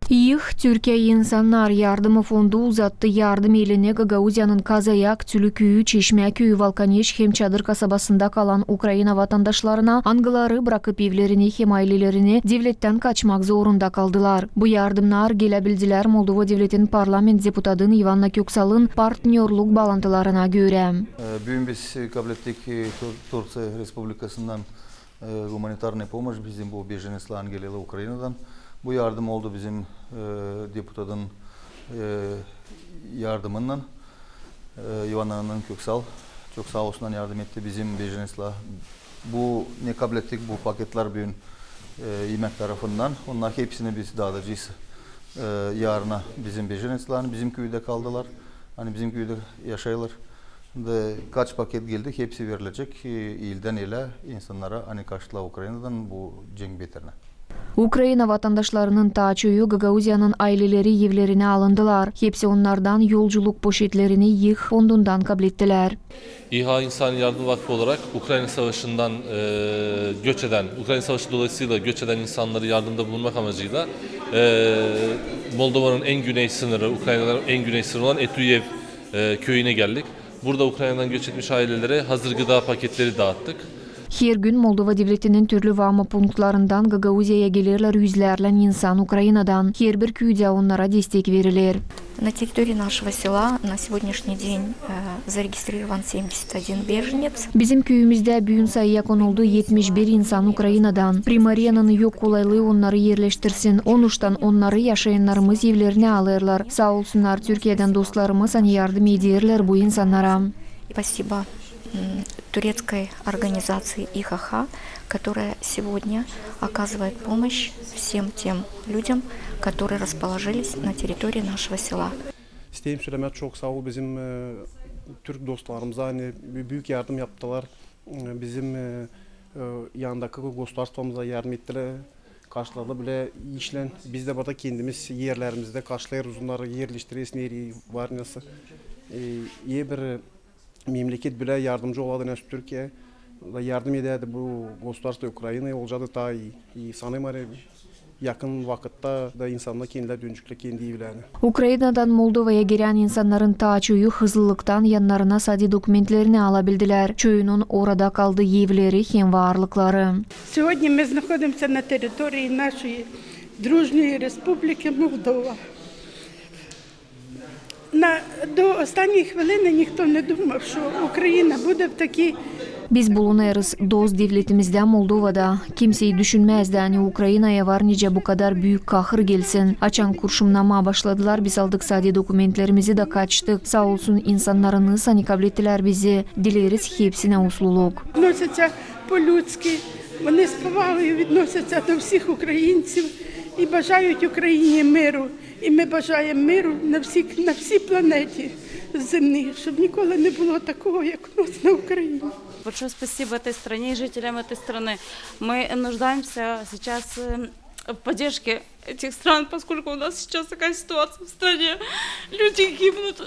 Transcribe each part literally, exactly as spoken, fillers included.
Yıh Türkiya insannar yardımı fondu uzattı yardım elini Gagauziyanın Kazayak, Tülüküyü, Çeşmä küüyü, Valkaneş hem Çadır kasabasında kalan Ukraina vatandaşlarına, angıları brakıp evlerini hem aylelerini devlettän kaçmak zorunda kaldılar. Bu yardımnar gelä bildilär Moldova devletin parlament deputatın İvanna Köksalın partnörlük baalantılarına görä. E, büün biz, e, kablettik, e, Tur-, Turţiya Respublikasından, e, gumanitarnıy pomoş bizim bu bejeneclär geleli Ukrainadan. Bu yardım oldu bizim, e, deputatın, e, yardımınnan, e, İvanna Köksal. Çok saa olsun, yardım etti bizim bejeneclär. Bu ne kablettik, bu paketlär büün, e, imäk tarafından. Onnar hepsini biz daadacez, e, yarına bizim bejeneclär, ani bizim küüdä kaldılar, ani bizim küüdä yaşêêrlar. Da kaç paket geldi, hepsi verilecek, e, ildän ilä insannara, ani kaçtılar Ukrainadan bu cenk beterinä. Ukraina vatandaşlarının taa çoyu Gagauziyanın ayleleri evlerinä alındılar. Hepsi onnardan yolculuk poşetlerini Yıh fondundan kablettilär. İHA İnsan Yardım Vakfı olarak Ukrayna Savaşı'ndan, e, göç eden, Ukrayna Savaşı dolayısıyla göç eden insanlara yardımda bulunmak amacıyla, e, Moldova'nın en güney sınırı, Ukrayna'nın en güney sınırı olan Etuyev, e, köyüne geldik. Burada Ukrayna'dan göç etmiş ailelere hazır gıda paketleri dağıttık. Her gün Moldova devletinin türlü vaama punktlarından Gagauziyaya gelerlär üzlärlän insan Ukrainadan. Herbir küüdä onnara destek veriler. На территории нашего села на сегодняшний день, э, зарегистрирован семьдесят один беженец. Bizim küüyümüzdä büün sayıya konuldu etmiş bir insan Ukrainadan. Primariyanın yok kolaylıı onnarı erleştirsin. Onuştan onnarı yaşayannarımız evlerinä alêrlar. Saa olsunnar Türkiyedän dostlarımız, ani yardım ederlär bu insannara. Спасибо, м, турецкой организации ИХХ, которая сегодня оказывает помощь всем тем людям, которые расположились на территории нашего села. İsteerim sölemää çok saa ol bizim, e, türk dostlarımıza, ani bü-, büük yardım yaptılar. E, bizim, e, e, yandakı gosudarstvomuza yardım ettilär. Karşıladılar bölä işlän. Biz dä burada kendimiz erlerimizdä karşılêêrız onnarı, erleştireriz, nereyi var nasıl. E, iyi bir memleket bölä yardımcı olardı, nasıl Türkiye. Da yardım edärdi bu gosudarstvo Ukraina, olacaydı taa iyi. İ sanêrım, ani yakın vakıtta da insannar kendileri döneceklär kendi evlerinä. Ukrainadan Moldovaya girän insannarın taa çoyu hızlılıktan yannarına sade dokumentlerini alabildilär. Çoyunun orada kaldı evleri hem varlıkları. Сьогодні ми знаходимося на території нашої дружньої Республіки Молдова. На, до останньої хвилини ніхто не думав, що Україна буде в такій... Biz bulunêrız dost devletimizdä Moldovada. Kimsey düşünmäzdi, ani Ukrainaya var nicä bu kadar büük kahır gelsin. Açan kurşunnamaa başladılar, biz aldık sade dokumentlerimizi da kaçtık. Saa olsun insannarınız, ani kablettilär bizi. Dileriz hepsinä usluluk. Відносяться по-людськи, вони з повагою відносяться до всіх українців і бажають Україні миру. І ми бажаємо миру на всій, на всій планеті земній, щоб ніколи не було такого, як у нас на Україні. Большое спасибо этой стране и жителям этой страны. Мы нуждаемся сейчас, э, в поддержке этих стран, поскольку у нас сейчас такая ситуация в стране. Люди гибнут,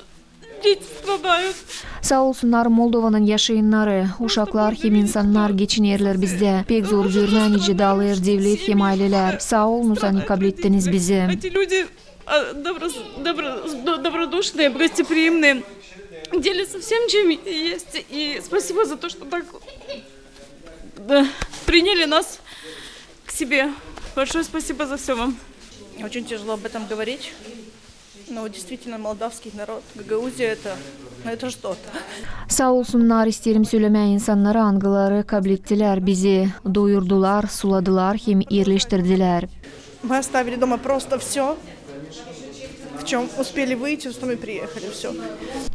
дети страдают. Saa olsunnar Moldovanın yaşayannarı, uşaklar hem insannar geçinerlär bizdä. Pek zor görünä, nicä daalêr devlet hem aylelär. Saa olunuz, ani kablettiniz bizi. Эти люди, а, доброс-, добро-, до-, добродушные, гостеприимные, делятся всем, чем есть. И спасибо за то, что так, да, приняли нас к себе. Большое спасибо за всё вам. Очень тяжело об этом говорить. Но действительно, молдавский народ, Гагаузия это, ну, это что-то. Saa olsunnar, isteerim sölemää insannarı, angıları kablettilär bizi, doyurdular, suladılar hem erleştirdilär. Мы оставили дома просто всё, в чём успели выйти, в том и приехали, всё.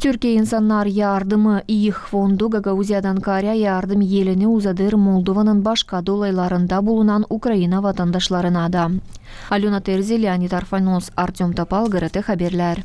Türkiya insannar yardımı, İYİH fondu Gagauziyadan kaarä yardım elini uzadêr Moldovanın başka dolaylarında bulunan Ukraina vatandaşlarına da. Alöna Terzi, Leonid Arfanos, Artёm Topal, GRT Haberlär.